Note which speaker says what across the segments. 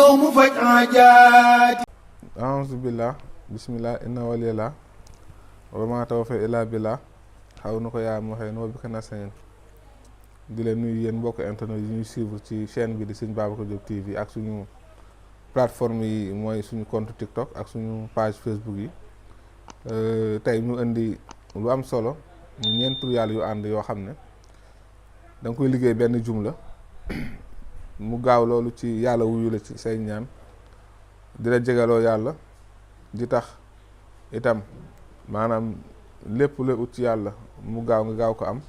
Speaker 1: ñëw mu faj aajaati.
Speaker 2: a'uuzu billah bismillah inna waliyallah wa ma tawfiq illa billah xaw na ko yaa ma waxee noo bi ko nasañen di leen nuyu yéen mbokk internet yi ñuy suivre ci chaîne bi di Serigne Babacar Diop TV ak suñu plateforme yi mooy suñu compte TikTok ak suñu page Facebook yi tey ñu indi lu am solo ñu ñeent tur yàlla yu ànd yoo xam ne da nga koy liggéey benn jumla mu gaaw loolu ci yàlla wuyu la ci say ñaan di la jegaloo yàlla di tax itam maanaam lépp la ut ci yàlla mu gaaw nga gaaw ko am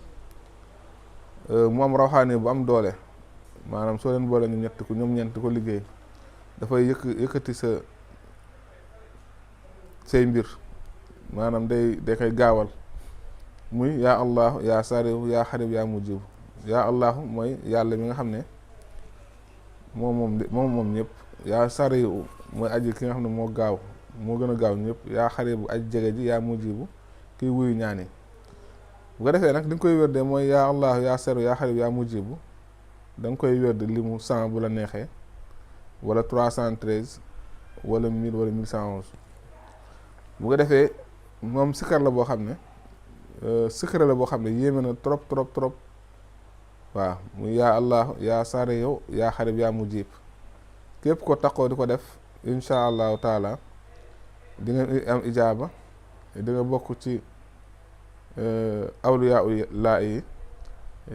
Speaker 2: mu am rawxaani bu am doole maanaam soo leen boole ñu ñett ko ñoom ñeent ko liggéey dafay yëkkati say mbir maanaam day koy gaawal muy yaa allahu yaa sariw yaa xarib yaa mujib yaa allahu mooy yàlla mi nga xam ne moom ñëpp yaa sariw mooy aji ki nga xam ne moo gën a gaaw ñëpp yaa xaribu aji jege ji yaa mujibu kiy wuyu ñaan yi bu ko defee nag di nga koy wérde mooy yaa allahu yaa sariw yaa xarib yaa mujibu da nga koy wérde li mu 100 bu la neexee wala 313 wala 1000 wala 1111 bu ko defee moom sikkar la boo xam ne yéeme na trop waaw muy yaa allah yaa sare yow yaa xarib yaa mujib képp ko taxoo di ko def insha allahu taala di nga am ijaaba di nga bokk ci awliyaa laa yi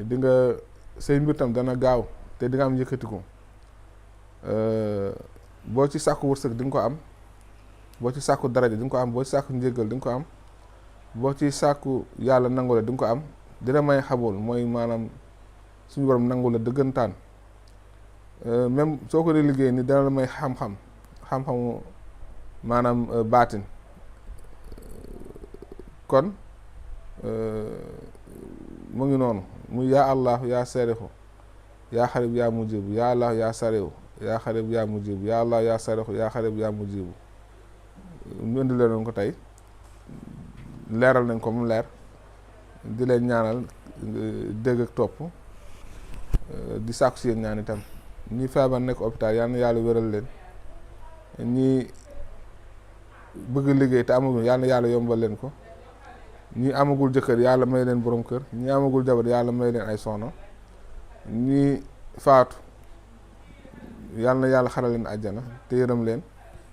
Speaker 2: di nga say mbir tam dana gaaw te di nga am yëkkatiku boo ci sàkku wërsëg di nga ko am boo ci sàkku daraja di nga ko am boo ci sàkku njéggal di nga ko am boo ci sàkku yàlla nangu la di nga ko am dina may xabul mooy maanaam suñu borom nangu la dëggantaan même soo ko dee liggéey ni dana la may xam-xamu maanaam baatin kon mu ngi noonu muy yaa allah yaa sarixu yaa xarib yaa mujibu yaa allah yaa sarixu yaa xarib yaa mujibu yaa allah yaa sarixu yaa xarib yaa mujibu ñu indi leen ko tey leeral nañ ko mu leer di leen ñaanal dégg ak topp di sàkku si yéen ñaan itam ñi feebar nekk hôpital yal na yàlla wéral leen ñi bëgg liggéey te amagul yal na yàlla yombal leen ko ñi amagul jëkkër yàlla may leen borom kër ñi amagul jabar yàlla may leen ay soxna ñi faatu yal na yàlla xaral leen àjjana te yërëm leen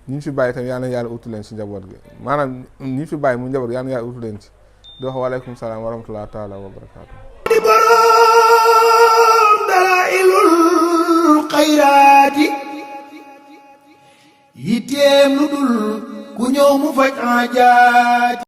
Speaker 2: ñi fi bàyyi tam yal na yàlla utu leen ci njaboot gi maanaam ñi fi bàyyi mu njaboot yal na yàlla utu leen ci di wax waaleykum salaam wa rahmatullahi taala wa barakaatu.
Speaker 1: di boroom dalaa'ilul xayraati yitteem lu dul ku ñëw mu faj aajaati.